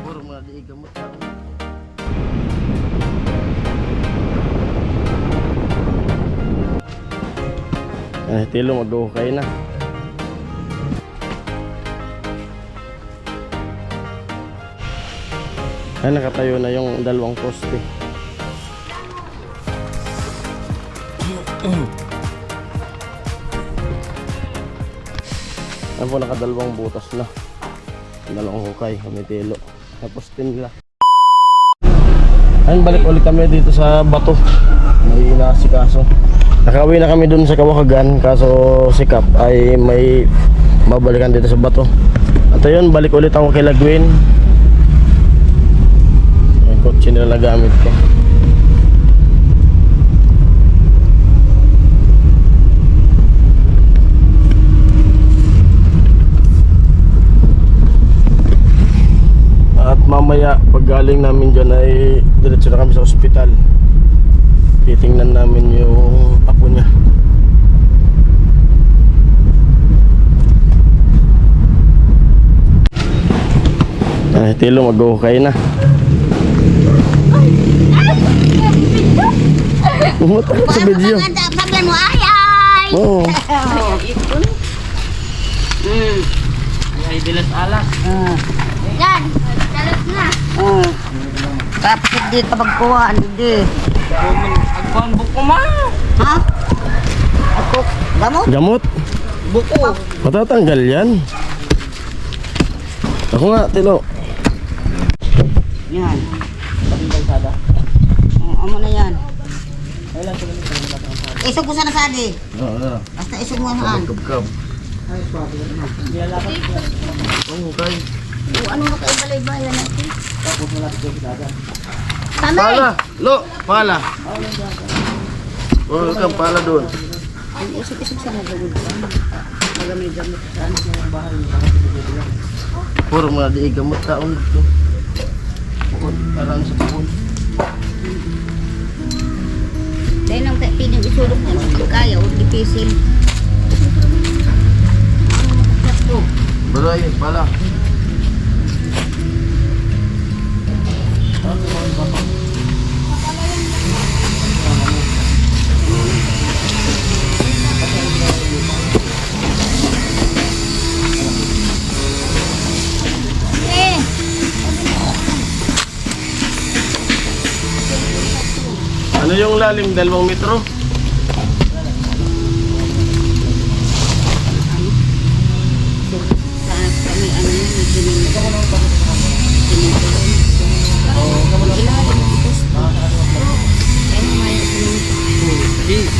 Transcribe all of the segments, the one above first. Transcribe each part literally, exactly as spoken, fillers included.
Puro mo na di gamot na. Eh, tilo, maghukay na. Ay, nakatayo na yung dalawang poste. Ayan po, nakadalawang butas na. Dalawang hukay, kami tilo. Tapos, tinla. Ayan, balik ulit kami dito sa bato. May inaasikaso. Nakauwi na kami dun sa Kawakagan, kaso si Kap ay may babalikan dito sa bato. At ayun, balik ulit ako kay Lagwin. Yung kotse nila na gamit ko. At mamaya, paggaling namin dyan ay diretso na kami sa ospital. Titingnan namin yung apo niya. Ay, tilo, maghukay na. Umatakot sa video. Pagkanta, pagkanta mo, ay, ay. Oo. Mm. Ay, dilas alas. Ah. Yan, dalas na. Ah. Tapos di ka magkuha, hindi. Agkuhan buko, ma. Ha? Ako, gamot? Gamot? Buko. Matatanggal yan. Ako nga, tilo. Yan. Tabing kalsada. Oh, amo na yan. Ay, lang, sige, sige, sige, sige. Isog ko sana sa di. Oo, oo. Basta isog mo saan. Kabkab. Oo, okay. O, ano na kayo balay-bayan natin? Tapos malapit ko sa dagat. Tama eh. Pala! Lo! Pala! O, kang pala doon. Ang isip-isip sa mga gamot. Pag may gamot sa ano. Puro mga di gamot taon dito. Bukod, parang sa bukod. Dahil lang tayo piling isulok ng kaya o dipisil. Baray, pala. Ano yung lalim? Dalawang metro? Sa kami, ano yun, yung sining-, sining-, ilalim ng poste. Kaya may sining-,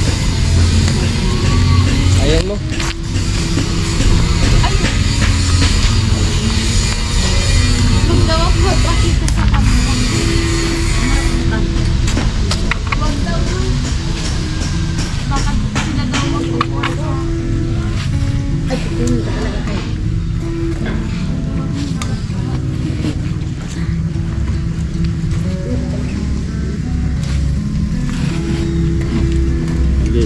Ayaw mo. Ay. Huwag daw ako magpakita sa kanila. Huwag daw. Baka sila daw magpupuwasa. Ay, pupunta talaga kayo. Hindi.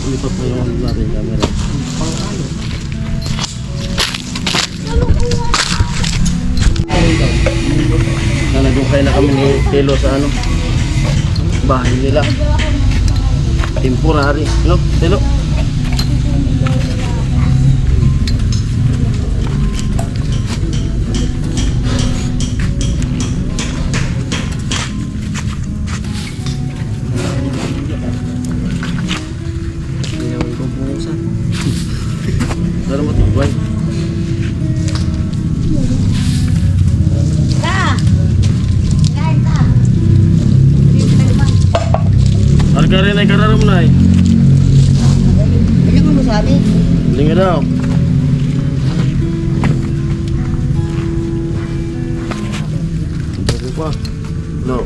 Lipat mo yung ano natin, camera. Nalagukay na kami ni Telo sa ano, bahay nila. Temporary, no? Telo. Hindi naman ko bumusa. Pero matibay. Ka! Kain ka! Arga rin ay kararam na eh. Hindi ko masabi. Hindi nga daw. Hindi pa. No.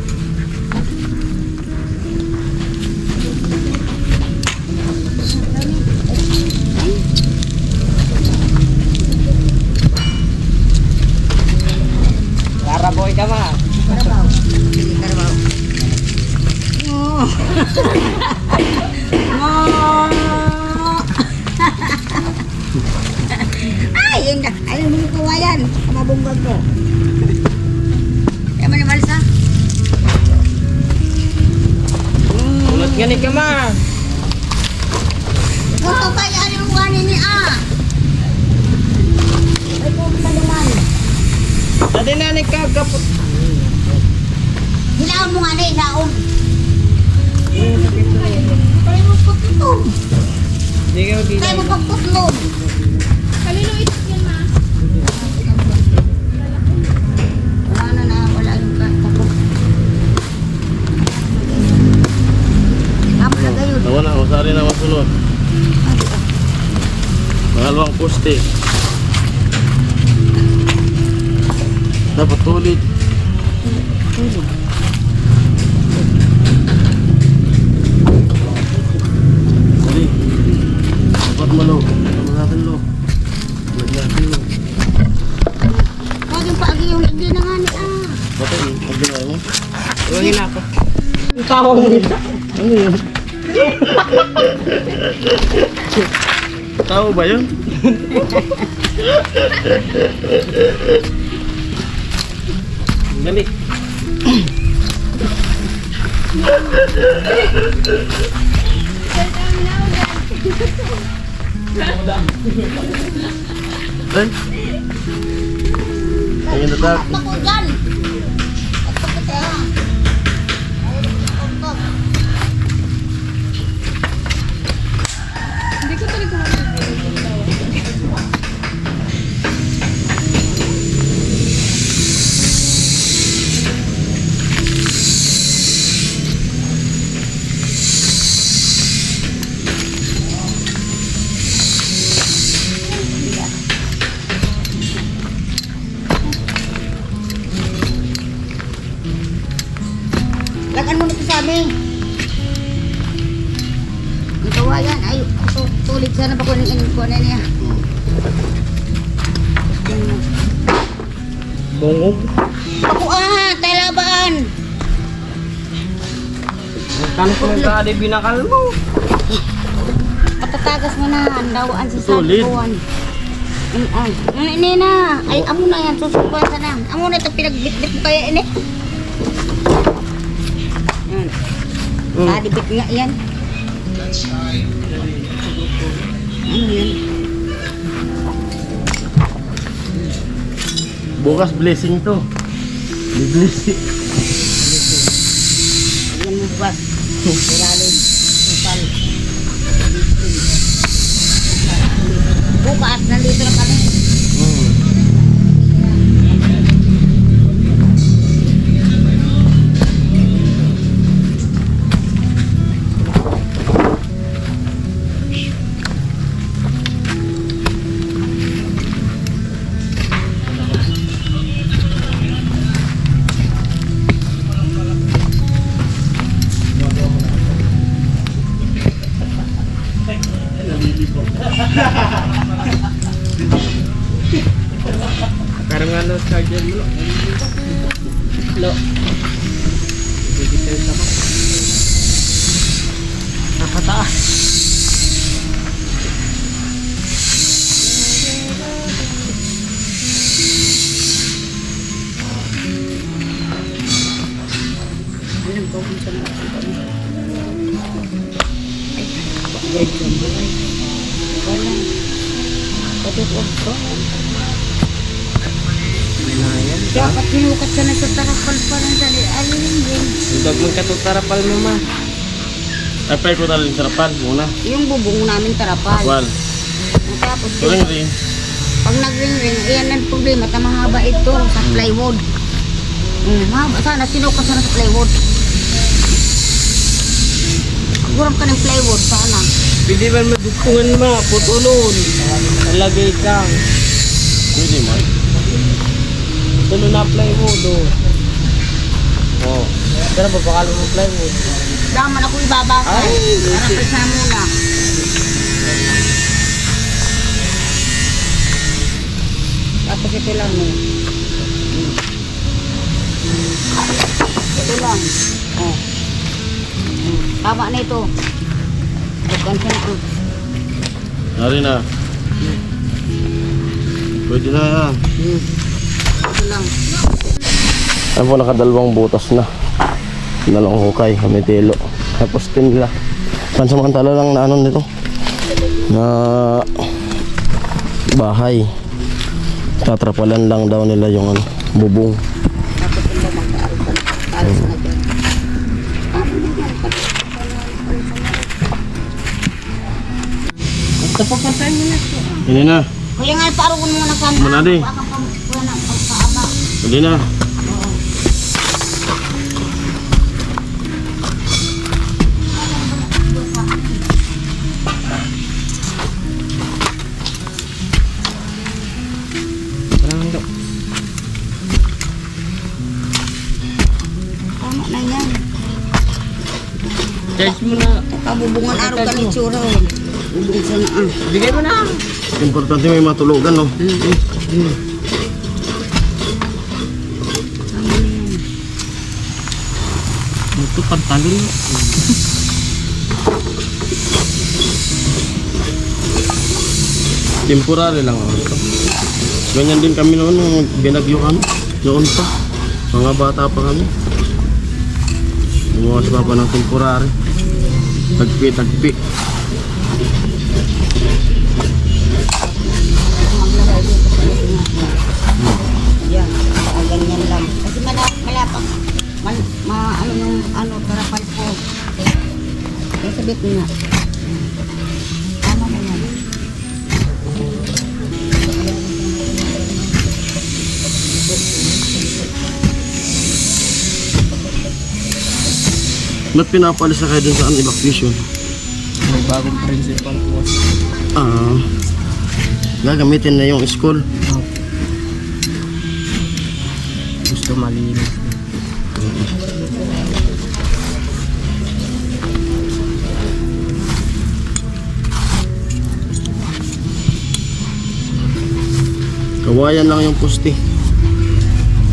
Karabaw ka, ma. Karabaw. Hindi, karabaw. Oh. Oh. Kaya mo ni Marisa? Ulat nga ni kama. Oo, kaya ano mo nga ni, ah. Ay, po, kita naman. Dati na ni kagapot. Hilaon mo nga na, hilaon. Kaya mo pagputlog. Kaya mo pagputlog. Kalilo ito yan, ma. Wala na, nawala yung ka-, tapos. Tapos na kayo. Nawala, o, sari na masunod. Pangalawang poste. Dapat tulid. Tulid. Dali. Dapat malo. Dapat malo. Dapat malo. Huwag yung paagi yung hindi na nga ni, ah. Bakit? Ang ginawa mo? Huwag na ako. Ang tawag mo isa. Ano yun? Tao ba yun? Dali. Ay. Ayun na ta. Ako dyan. Ako kita. Hindi ko talaga. Lakan mo na ito sa amin. Ang tawa yan. Ay, ito, tulid sana pa ko ng ining ko na niya. Bongog. Ako, ah, talabaan. Tanong ko ka, di binakal mo. Patatagas mo na, ang dawaan si Solid. Sabi ko, an-, an-, an-, an-, ini na. Ay, amo na yan, susukuan ka na. Amo na ito, pinagbitbit mo kaya ini. Yan. Mm. Kadibit nga yan. Ano yan? Bukas blessing to. Blessing. Yan mo bukas. Ilalim. Kupal. Bukas, nandito na kami. Hmm. Parang ano, charger mo, no? Lo. Digital ka pa. Nakataas. Alam ko kung saan ako. Ay, wala. Patut wag ko. Dapat hinukat sana sa tarapal pa rin sa li-, alin din. Huwag mong katutarapal mo, ma. Ay, pa, ikaw talagang tarapal muna. Yung bubong namin tarapal. Tarapal. Tapos, ring-ring. Pag nag-ring-ring, iyan ang problema, ta mahaba ito sa plywood. Hmm, mahaba sana, sinukat sana sa plywood. Kurang ka ng plywood, sana. Pwede ba madutungan, ma? Putulon. Lagay ka. Pwede, ma. Putulon na plywood, oh. Oh. Pero papakalo mo plywood. Daman ako ibabakal. Ay, para okay. Pesa muna. Tapos ito lang, eh. Ito lang. Oh. Tama na ito. Bukan siya na. Nari na. Pwede na yan. Hmm. Ayan po, nakadalawang butas na. Nalang hukay, kami telo. Tapos tinila. Pansamantala lang na ano nito, na bahay. Tatrapalan lang daw nila yung ano, bubong. Tapos na tayo muna. Hindi na. Kuya nga, iparoon mo na sana. Muna di. Baka pang-, kuya na, pagpaaba. Hindi na. Tama na yan. Charge mo na. Kabubungan araw ka ng itsura, oh. Bubungan na, ah. Bigay mo na. Importante may matulugan, no? Mm, mm, mm. Ito, pantalon. Temporary lang ako ito. Ganyan din kami noon nung binagyo kami. Noon pa. Mga bata pa kami. Gumawa si Papa ng temporary. Tagpi, tagpi. Yan. Ah, ganyan lang. Kasi mala-, malapang. Mal-, ma-, ano yung, ano, tarapal ko. Yung sabit nga. Tama na yan. Ba't pinapalis na kayo dun sa, ano, evacuation? May bagong principal po. Ah. Gagamitin na yung school. Opo. Gusto malinis. Kawayan lang yung poste.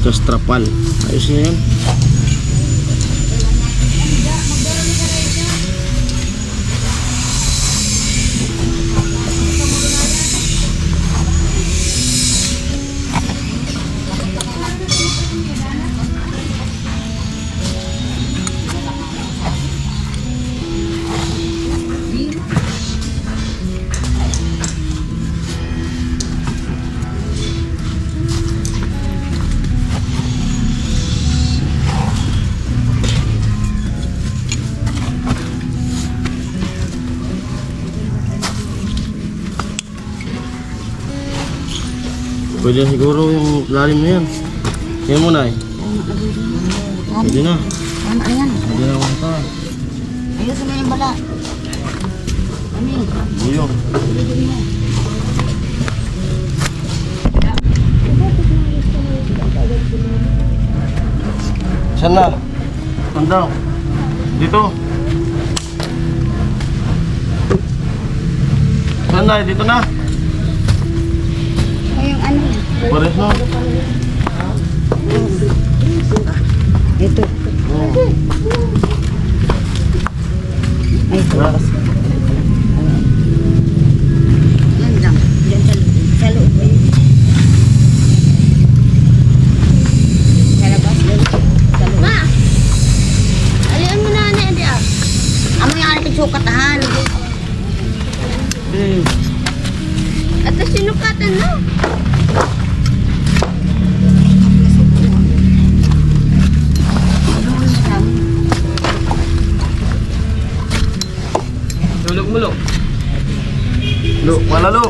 Tas trapal. Ayos na yan. Pwede na siguro yung lalim na yan. Yan muna eh. Pwede na. Ano, ano yan? Pwede na, kumanta. Ayusin mo yung bala. Ano yun? Buyog. Saan na? Saan daw? Dito. Saan na? Dito na? Ay, yung ano? Pares, no? Ito. Oo. Ay, ito. Wala. Yan lang. Yan sa loob. Sa loob. Sa labas, yan. Sa loob. Ma! Alian mo na, ano, hindi, ah. Amo yung ating sukatahan. Hmm. At sinukatan, no? Tulog mo, Lo. Lo, wala, Lo.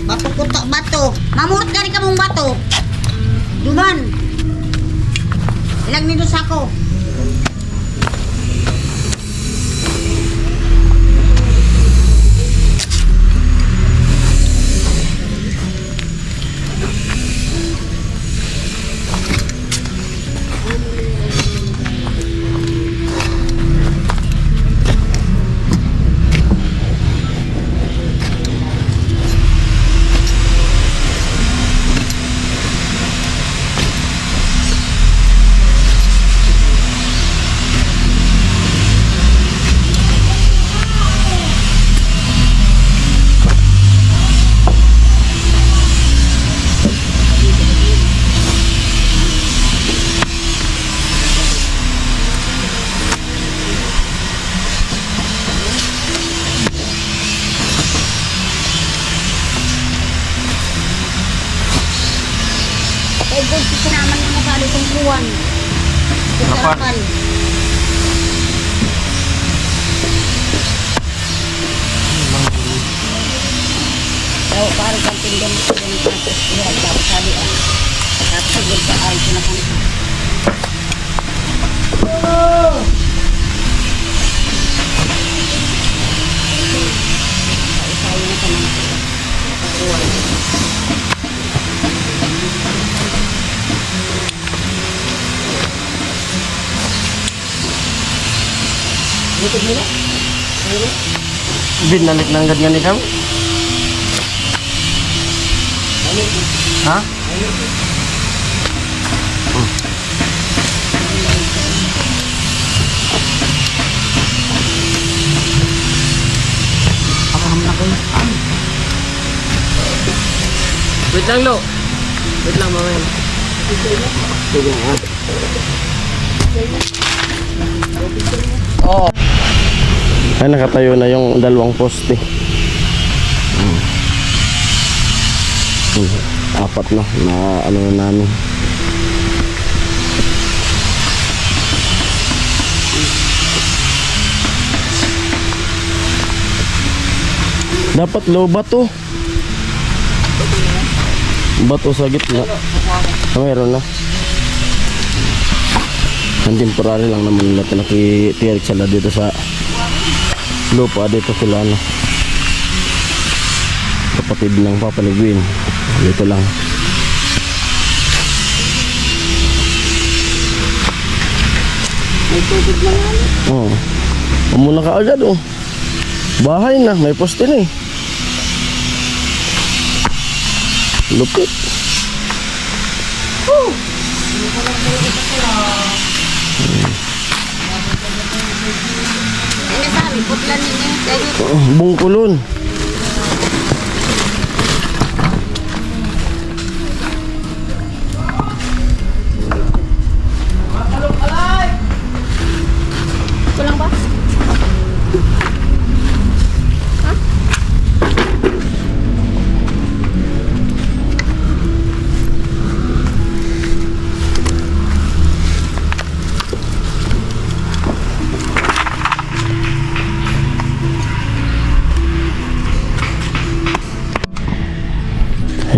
Bato ko to, bato. Mamurot ka rin kamong bato. Duman. Ilag ni dosa ko. Kuan. Harapan. Harapan. Daw paru kan pindon, pindon patas, ya, daw sali, ah. Dapat berdoa, itu nak. Binalik na agad ngani kam? Ha? Hmm. Wait lang, Lo. Wait lang, mamaya. Sige na. Oh. Ay, nakatayo na yung dalawang poste. Hmm. Hmm. Apat na, na ano na namin. Dapat low bat, oh. Bato sa gitna. Ah, meron na. Ang temporary lang naman nila ito nakitirik sila dito sa lupa dito kila ano. Kapatid ng Papa ni Gwen. Dito lang. May tubig na nga, no? Oo. Umuna ka agad, oh. Bahay na, may poste na eh. Lupit. Ini sa, may putlan ini. Oh, bungkulon. Kulang pa? Ha?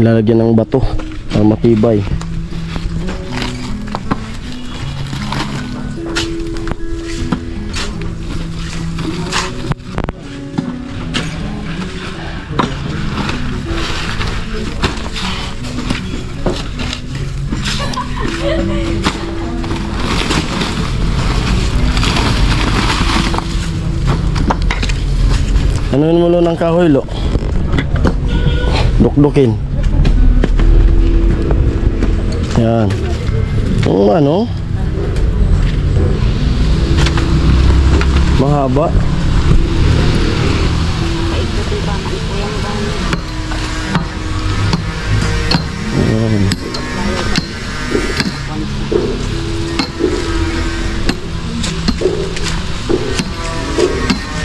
Lalagyan ng bato para matibay. Ano yun, mulo ng kahoy, Lo? Dukdukin. Yan. Yung ano? Mahaba. Yan.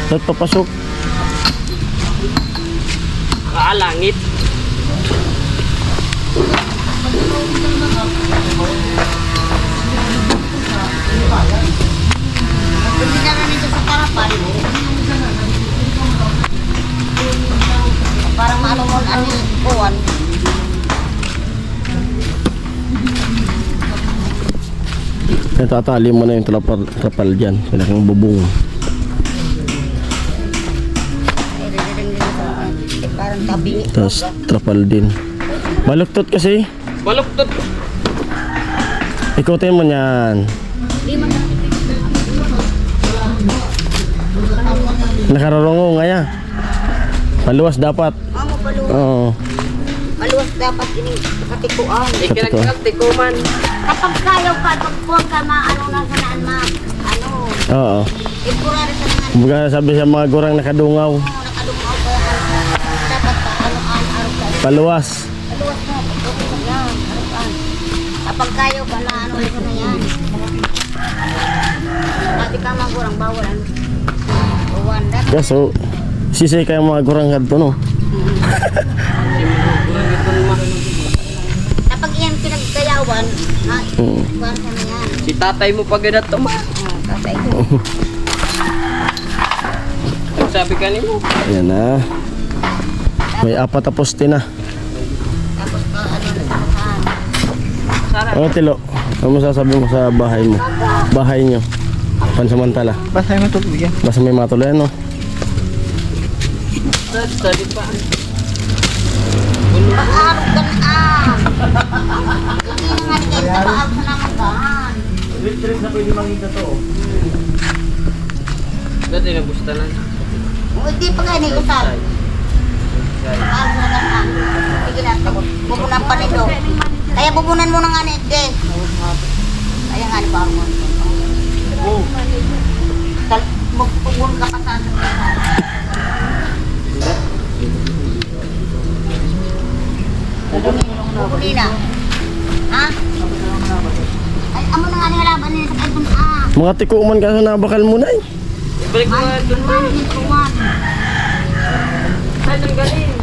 At papasok. Kalangit. Hindi naman ito sa karapan. Para maano mo ang kuwan. Yan, tatali mo na yung trapal, trapal dyan. Kailangan bubong. Parang tabi. Tapos trapal din. Baluktot kasi. Baluktot. Ikutin mo niyan. Nakarurungo nga ya. Paluwas dapat. Oo, paluwas. Oo. Paluwas dapat ini katikuan. Katikuan. Ikinagkatikuman. Kapag kayo ka, pag puwag ka, maano na sanaan, ma-, ano. Oo. Temporary sanaan. Kumbaga, sabi sa mga gurang, nakadungaw. Oo, nakadungaw pa yan. Dapat pa, ano, ano, ano, ano. Paluwas. Paluwas mo, paluwas mo yan. Ano pa? Kapag kayo ka na, ano, ano na yan. Sabi ka, mga gurang, bawal, ano. Kaso, sisay kaya mga gurang kadto, no? Kapag iyan pinagkayawan, ha, mm, kuwan ka na. Tatay mo pagkadato, ma. Ah, tatay ko. Sabi kanino? Ayan na. May apat na poste na. Tapos pa, ano, ano, ano. Ano, Tilo? Ano masasabi mo sa bahay mo? Bahay niyo? Pansamantala? Basta may matulog yan. Basta may matulog yan, no? Sa, sa di pa. Makaharap ka na, ah. Hindi na nga, hindi ka pa ako na magbahan. Electric na pwede mangita to, oh. Dati nabusta na. O, hindi pa kayo nag-usap. Ay, na lang, ah. Sige na, tapos. Bubunan pa nito. Kaya bubunan mo na nga ni Ed, eh. Kaya nga ni Barmon. Oh. Tal-, magpupun ka pa sa atin. Bubuni na. Ha? Ay, amo na nga ni halaban ni sa kalbun, ah. Mga tikuman ka sa nabakal mo na, eh. Balik mo nga doon, ma. Saan ang galing?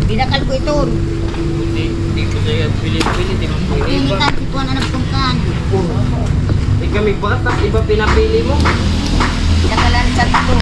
Binakal ko ito. Hindi, hindi ko sa'yo pili-pili, di mo pili. Pili ka, si Juan ang nagpuntahan. Eh, kami bata, iba pinapili mo. Binakalan sa tatlo.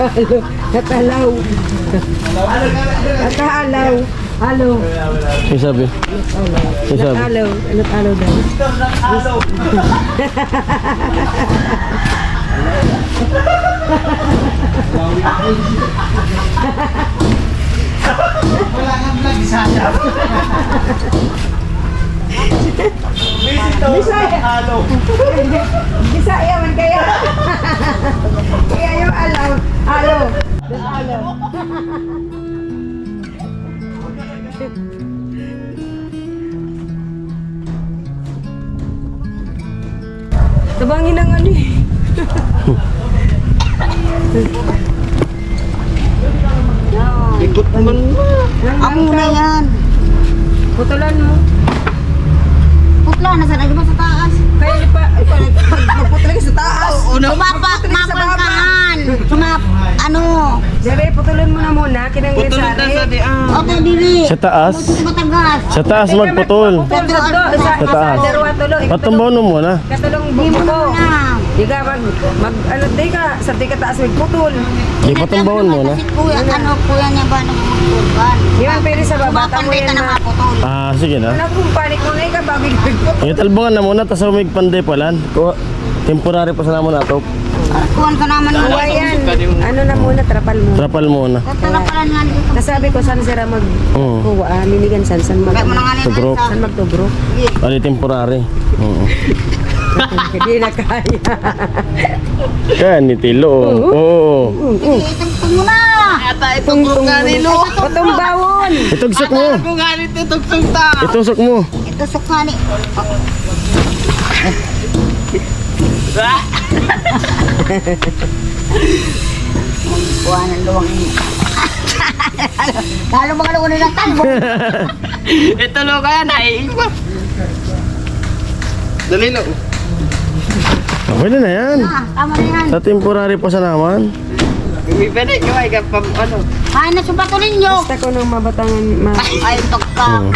Natalo. Natalo. Natalo. Halo. Sino sabi? Sino sabi? Halo. Halo daw. Wala kang vlog, isa siya. Bisaya. Halo. Bisaya man kaya. Kaya yung halo. Halo. Halo. Tabangin ang ano eh. Ikot naman. Amo na yan. Putulan mo. Putla na sana, di ba sa taas? Kaya di pa, di pa, magputla sa taas. Oo, una. Sumapa, Putla sa baba. Makuan. Sumap, ano? Dere, putulun mo na muna, kinang Putulun sari. Sa di, ah. Opo, dili. Sa taas? Mas matagas. Sa taas magputol. Putol sa, sa, sa taas. Sa darwa tulo. Patumbaw mo muna. Katulong buko. Di ka mag, mag, ano, di ka, sa di ka taas magputol. Di, patumbaw mo muna. Kasi kuya, ano, kuya niya ba, nung magputol? Di man pwede sa baba, Sumapan tamo tayo yan na na. Maputol. Ah, sige na. Alam kong panik mo na, ikaw, bago yung magputol. Eh, talbungan na muna, tas may pande pa lang. Kuha. Temporary pa sana mo na to. Kuwan ka naman yung Kuha yan. Ano na muna, trapal muna. Trapal muna. Trapal nga dito. Kasabi ko, saan sila mag-, Oo. kuha, ah, minigan saan, saan mag-, Kaya mo na nga nila Tugro. Saan magtugro? Sige. Ali temporary. Oo. Hindi na kaya. Kaya ni Tilo. Oo. Oo. Oo. Sige, itong, itong mo na. Ata itong Tungtong nga ni muna. Lo. Patumbawan. Itugsok mo. Ata ako nga nito, itugsok ta. Itusok mo. Ito, sukali. Kuha ng luwang ini. Lalo mga luwang nilang talbo. Ito, lo, kaya naiiwan. Dali, lo. Okay na na yan. Ah, tama na yan. Sa temporary pa sa naman. Bumibalik ka, ay ka pam-, ano. Ay, nasubato ninyo. Basta ko nung mabatangan, ma- Ay, pagka- Oo.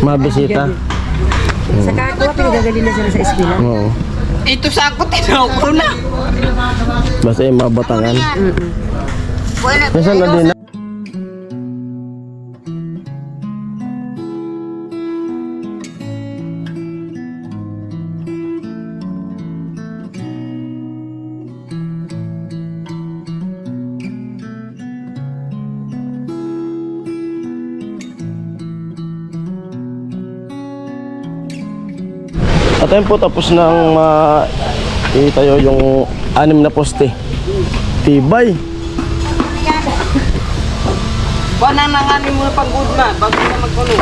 Mabisita. Sa kakuha, pinadadali na sila sa eskwela. Oo. Ito sa ako, tinawag ko na. Basta yung mabatangan. Mm-mm. Wala, Nasaan na ito din sa na? At ayun po, tapos nang, ah, itayo yung anim na poste. Tibay. Kuha na ng anim mo pang good man, bago na magkuno.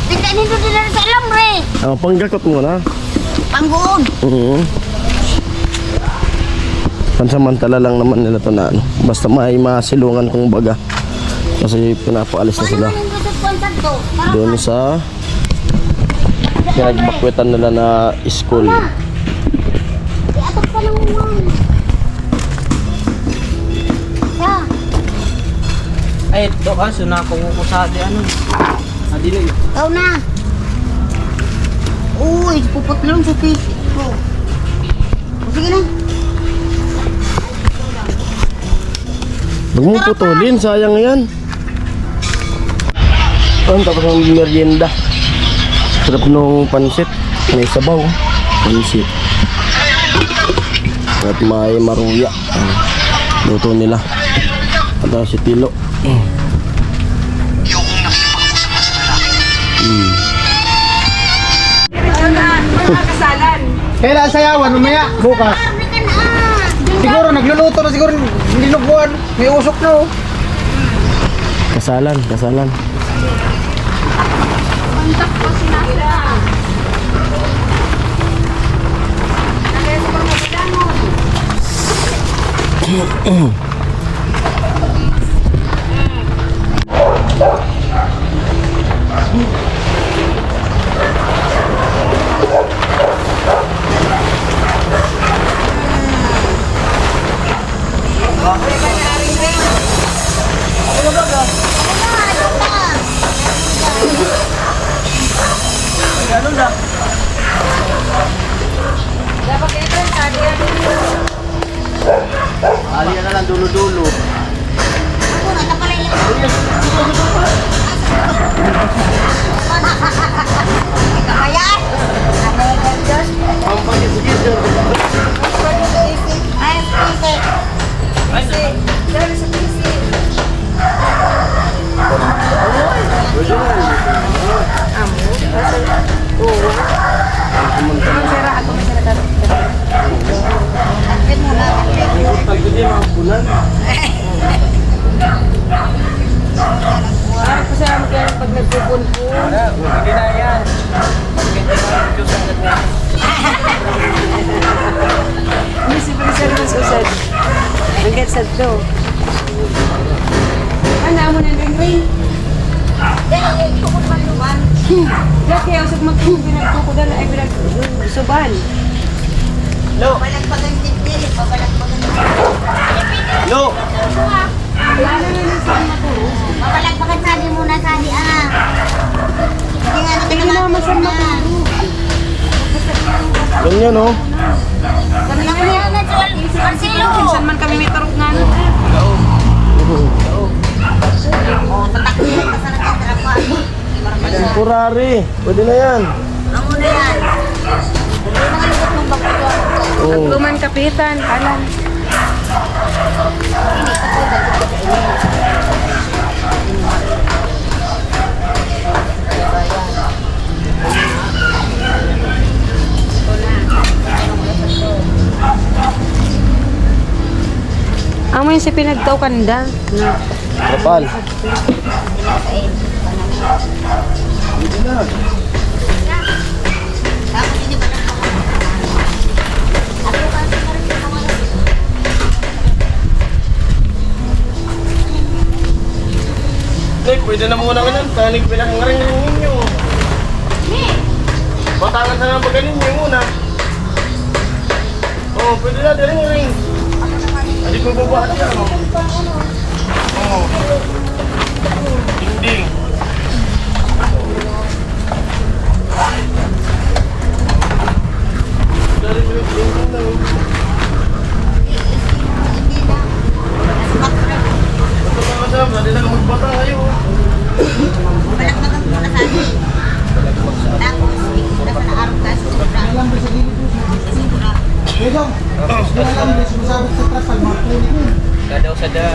Di Hindi nito dinala sa alam, re. Ah, panggakot mo na. Panggoon. Mm. Pansamantala lang naman nila to na, ano. Basta may masilungan, kumbaga. Kasi pinapaalis na sila. Ano yung gusto ko sa to? Doon sa pinagbakwetan nila na school. Iatok ka ng uwan. Sa? Ay, ito ka, sunako ko sa ate, ano. Adili. Ikaw na. Uy, puput lang sa titi ko. O, sige na. Huwag mong putulin, sayang yan. Ayun, tapos ang merienda. Sarap nung pansit. May sabaw. Pansit. At may maruya. Luto nila. At, ah, si Tilo. Hmm. Kasalan. Kailan sayawan? Mamaya, bukas. Siguro nagluluto na siguro, hindi nagbuwan. May usok na, oh. Kasalan, kasalan. Ali na lang dulo-dulo. Ayan. Ang pagkisgis yun. Ay, sige. Ay, sige. Dali sa pisi. Amo, kasi, oo. Ang sira, ako na sira. Akin mo na. Ang importante din, mga punan. Ay, kasi ang kaya pag nagpupunpun. Hindi na yan. Hindi si Priscilla, Susan. Ang ganda do. Ano mo na ring ring? Dati, usap mo kung pinagkukudan ay pinagsuban. Lo. Lo. Papalagpakan sa di muna sa di, ah. Hindi nga natin naman. Ganyan, oh. Kami nga yan, Marcelo. Minsan man kami may tarog nga, ano. Oh, tatakbo ka sa nagtatrabaho. Temporary. Pwede na yan. Ang una yan. Hindi na nga likod ng bagyo. Oo. Pagluman kapitan, kanan. Amo yung si pinagtaukan da. Na. Kapal. Nay, pwede na muna ka nun. Tanig pinakangring-ring ninyo. Batangan sa mga pagkanin ninyo muna. Oh, pwede na, dali, ring. Hindi ko bubuhat yan, oh. Oh. Dingding. Hindi na. Hindi na. Hindi na. Palakpakan muna sa akin. Tapos, ikita sa naarap ka sa sobra. Sa sobra. Kada usada,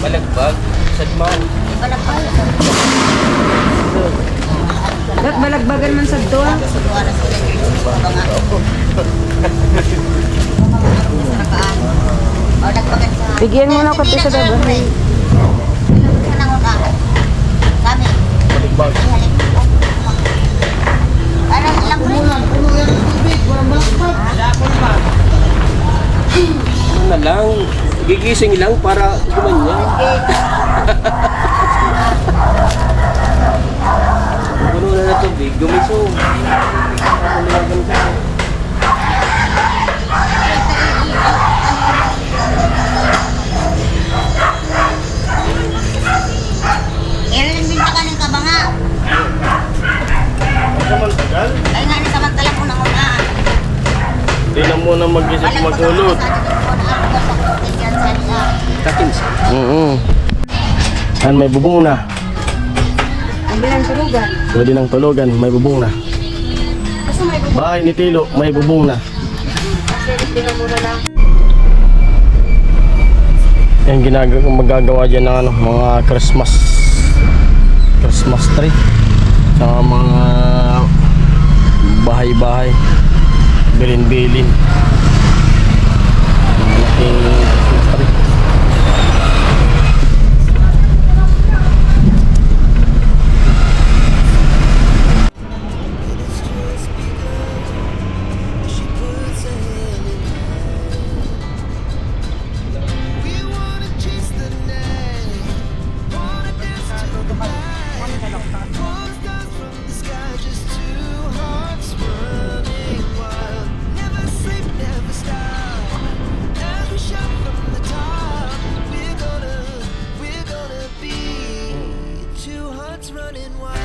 balagbag, sadmaw. Balagbag. Ba't balagbagan man sa doa? Bigyan mo na ako sa daba. Kami. Balik-balik. Ano na lang, gigising lang para gumanya. Puno na ng tubig, gumiso. Meron din binta ka ng kabanga. Huwag naman tagal. Ay nga, nasamantala ko nang una. Hindi na muna mag-isip maghulot. Takin sa. Oo. Yan, may bubong na. Ang bilang tulugan. Pwede nang tulugan, may bubong na. Bahay ni Tilo, may bubong na. Yan ginag-, magagawa dyan ng ano, mga Christmas, Christmas tree. Sa mga bahay-bahay. Bilin-bilin. Malaking Christmas tree. Two hearts running wild.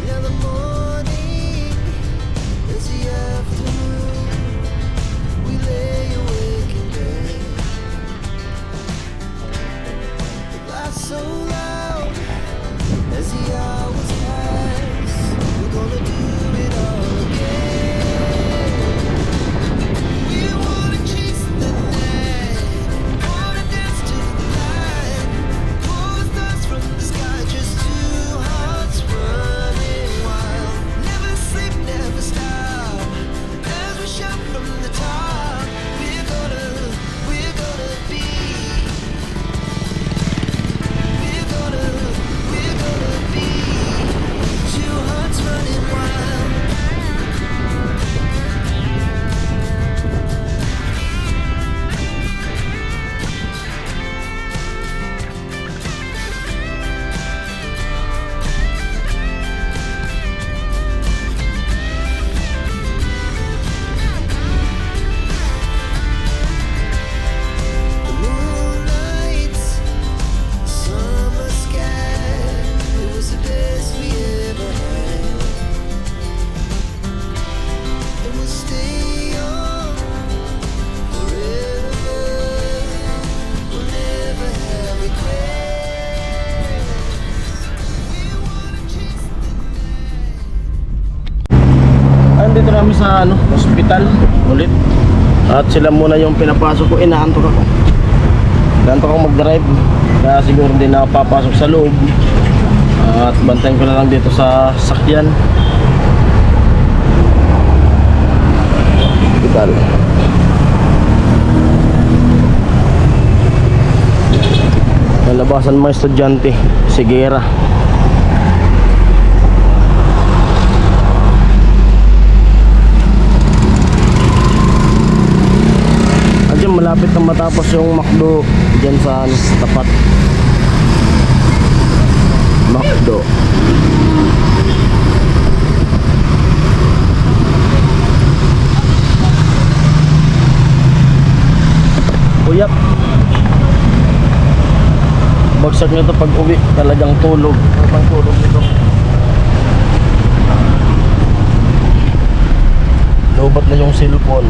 Now the morning is the afternoon. We lay awake in bed. Laugh so loud as the hours pass. We're gonna do it all again. We wanna chase the night, wanna dance to the light. Pull the stars from the sky, just two hearts running wild. Never sleep, never stop. As we shout from the top, we're gonna, we're gonna be, we're gonna, we're gonna be two hearts running wild. The moonlight, summer sky, it was the best we ever had. And we'll stay young forever. We'll never have regrets. We wanna chase the night. Andito na kami sa, ano, hospital ulit. At sila muna yung pinapasok ko. Inaantok ako. Inaantok ako mag-drive. Kaya siguro di na ako papasok sa loob. At bantayan ko na lang dito sa sakyan. Hospital. Nalabasan mga estudyante, si Gera. Andiyan, malapit na matapos yung McDo diyan sa, ano, tapat. McDo. Uyap. Bagsak nito pag-uwi, talagang tulog. Talagang tulog nito. Lobat na yung cellphone.